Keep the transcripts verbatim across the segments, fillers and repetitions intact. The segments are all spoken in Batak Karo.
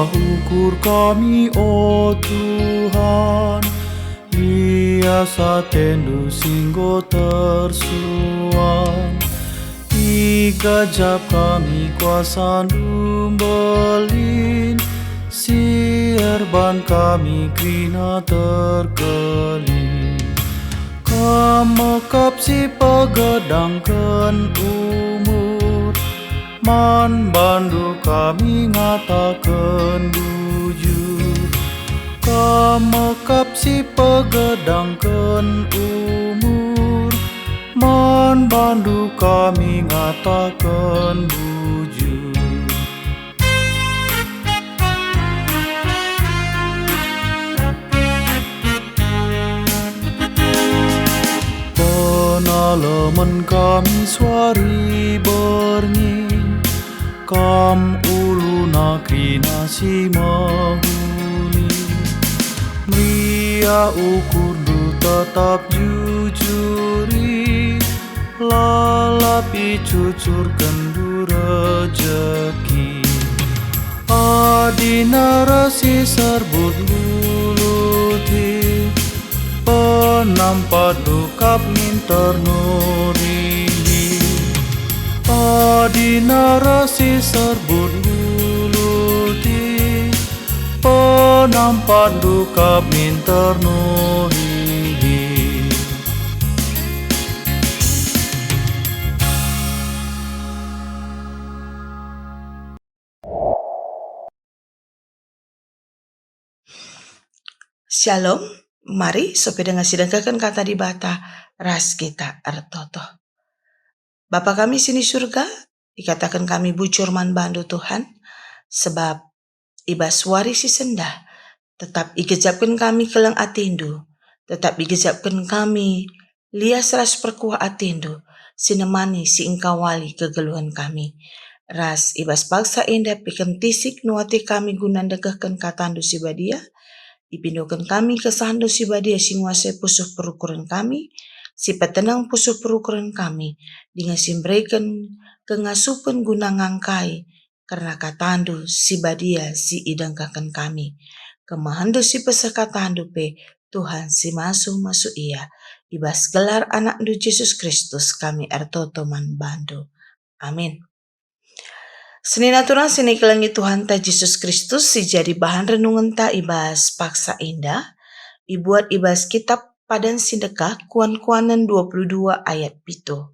Ukur kami, o Tuhan, lias atendu si enggo tersuan. Igejap kami kuasandu mbelin, si erban kami kerina terkelin. Kam me kap si pegedangken umur, man bandu kami ngataken bujur. Kam me kap si pegedangken umur, man bandu kami ngataken bujur. Penalemen kami suari berngi, kam uluna kerina si mehuli. Meriah ukurndu tetap jujuri, lalap icucurkenndu rejeki. Adi nara si serbut nguluti, penampatndu kap minter nurihi. Adi nara si serbut nguluti, penampatndu kap minter nurihi. Shalom, mari sope denga si dengkehken kata Dibata ras kita ertoto. Bapa kami si ni Surga, ikataken kami bujur man bandu Tuhan, sebab i bas wari si sendah, tetap igejapken kami keleng atendu, tetap igejapken kami lias ras perkuah atendu, si nemani si engkawali kegeluhen kami. Ras i bas paksa enda pe kentisik nuati kami guna ndekehken katandu si badia, ipindoken kami kesahndu si badia si nguasai pusuh perukuren kami, si petenang pusuh perukuren kami, dingen si mbereken kengasupen guna ngangkai kerna katandu si badia si idengkehken kami. Kemehendu si peseh katandu pe, Tuhan si masu-masu ia. I bas gelar AnakNdu Jesus Kristus kami ertoto man bandu. Amin. Senina turang si nikelengi Tuhanta Jesus Kristus, si jadi bahan renungenta i bas paksa enda, ibuat i bas kitab Padan si Ndekah, Kuan-kuanen dua puluh dua ayat pitu.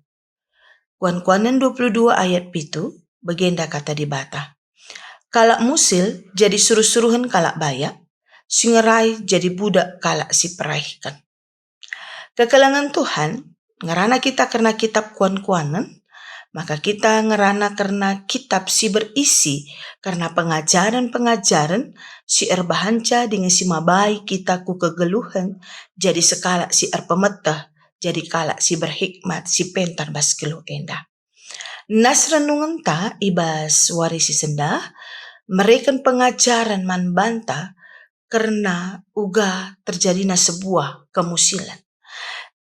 Kuan-kuanen dua puluh dua ayat pitu, bagenda kata Dibata, "Kalak musil jadi suruh-suruhen kalak bayak, si ngerai jadi budak kalak si peraihken." Kekelengen Tuhan, ngerana kita kerna kitab Kuan-kuanen, maka kita ngerana kerna kitab si berisi kerna pengajaren-pengajaren si erbahanca dingen si mabai kita ku kegeluhen, jadi sekalak si erpemeteh, jadi kalak si berhikmat, si pentar bas geluh enda. Nas renungenta i bas wari si sendah mereken pengajaren man banta kerna uga terjadina sebuah kemusilen.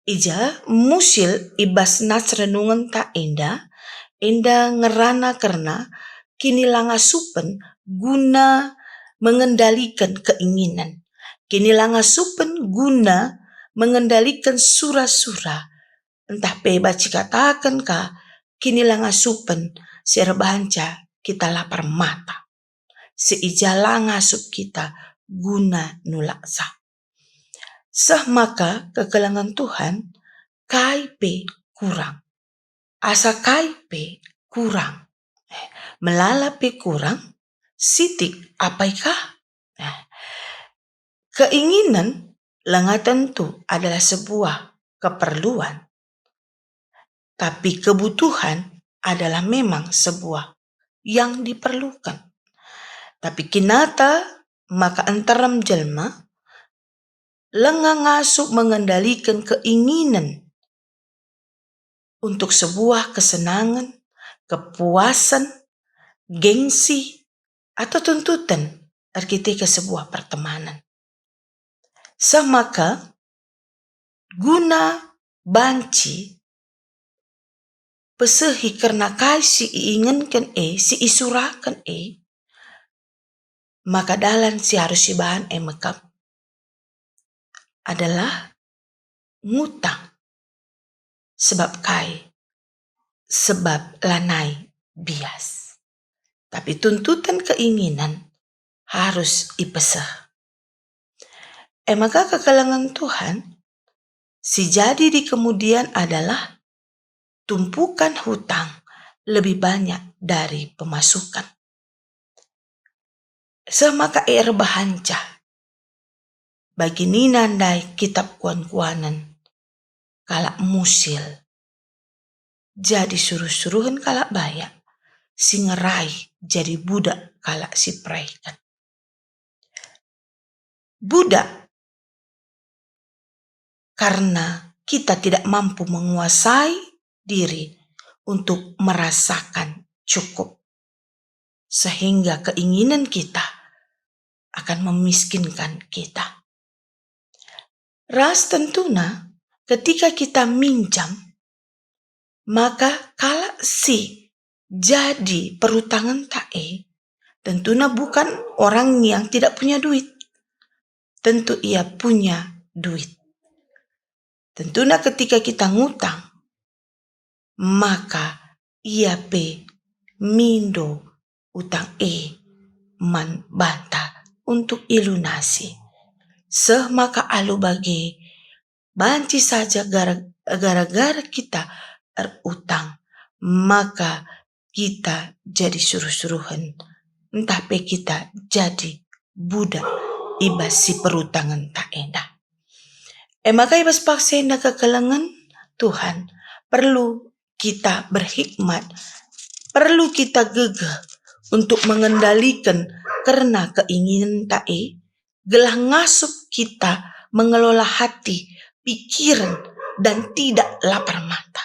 I ja musil i bas nas renungenta enda, enda ngerana kerna kinilangasupen guna mengendaliken keinginen, kinilangasupen guna mengendaliken sura-sura, ntah pe banci kataken ka kinilangasupen si erbahanca kita lapar mata, si i ja la ngasup kita guna nulaksa. Seh maka kekelengen Tuhan, kai pe kurang. Asa kai pe kurang. Eh, melala pe kurang, sitik apai ka? Eh, keinginen langa tentu adalah sebuah keperluan, tapi kebutuhan adalah memang sebuah yang diperlukan. Tapi kinata maka nterem jelma langa ngasup mengendaliken keinginen untuk sebuah kesenangen, kepuasen, gengsi, atau tuntuten erkiteken sebuah pertemanan. Seh maka guna banci pesehi kerna kai si iinginken e, si isuraken e, maka dalan si arus ibahan e mekap adalah ngutang. Sebab kai? Sebab lanai bias. Tapi tuntutan keinginen harus ipeseh. E maka kekelengen Tuhan, si jadi di kemudian adalah tumpukan hutang lebih banyak dari pemasukan. Seh maka erbahanca. Bagi nina ndai kitab kuan-kuanen, kalak musil. Jadi suruh-suruhen kalak bayak, si ngerai jadi budak kalak si pereken. Budak karena kita tidak mampu menguasai diri untuk merasakan cukup, sehingga keinginen kita akan memiskinkan kita. Ras tentuna, ketika kita minjam, maka kalak si jadi perutangenta e tentuna bukan orang yang tidak punya duit. Tentu ia punya duit. Tentuna ketika kita ngutang, maka ia pe mindo utang e man banta untuk ilunasi. Seh maka alu bage, banci saja gara-, gara-gara kita erutang, maka kita jadi suruh-suruhen, ntah pe kita jadi budak i bas si perutangenta enda. E maka i bas paksa enda kekelengen Tuhan, perlu kita berhikmat, perlu kita gegeh untuk mengendaliken kerna keinginenta e, gelah ngasup kita mengelola hati, pikiren, dan tidak lapar mata.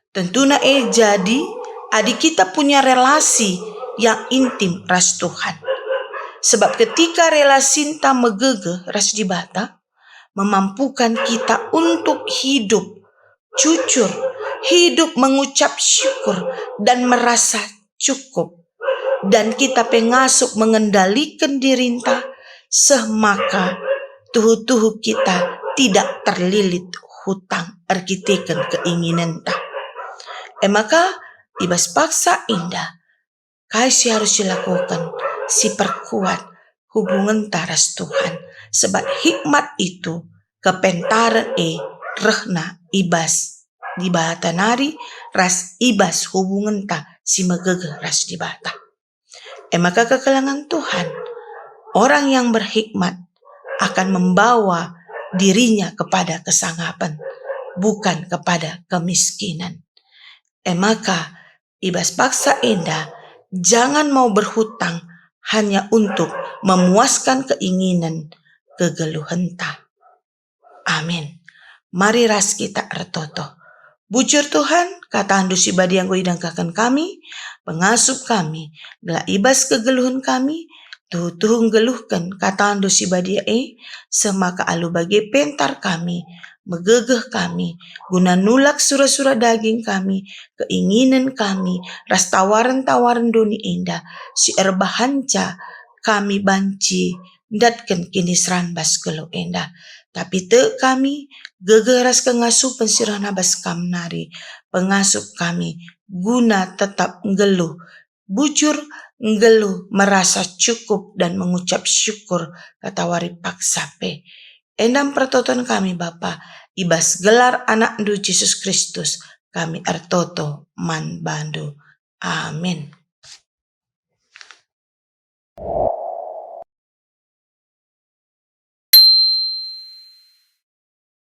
Tentuna e jadi adi kita punya relasi yang intim ras Tuhan. Sebab ketika relasinta megegeh ras Dibata, memampukan kita untuk hidup jujur, hidup mengucap syukur, dan merasa cukup. Dan kita pe ngasup mengendaliken dirinta, seh maka tuhu-tuhu kita tidak terlilit hutang erkiteken keinginenta. E maka, i bas paksa enda, kai si arus silakoken? Si perkuat hubungenta ras Tuhan, sebab hikmat itu, kepentaren e rehna i bas Dibata nari ras i bas hubungenta si megegeh ras Dibata. E maka kekelengen Tuhan, orang yang berhikmat akan membawa dirinya kepada kesangapen, bukan kepada kemiskinan. E maka, i bas paksa enda, jangan mau berhutang hanya untuk memuaskan keinginen kegeluhenta. Amin. Mari ras kita ertoto. Bujur Tuhan, kataNdu si badia enggo idengkehken kami, pengasup kami, gelah i bas kegeluhen kami, tuhu-tuhu nggeluhken kataNdu si badia e, seh maka alu bage pentar kami, megegeh kami, guna nulak sura-sura daging kami, keinginen kami, ras tawaren-tawaren doni enda, si erbahanca kami banci ndatken kiniseran bas geluh enda. Tapi tek kami, gegeh ras kengasupen si rehna bas Kam nari, pengasup kami, guna tetap nggeluh, bujur, nggeluh, merasa cukup dan mengucap syukur katawari paksa pe. Enda pertoton kami, Bapa, i bas gelar AnakNdu Jesus Kristus, kami ertoto man baNdu. Amin.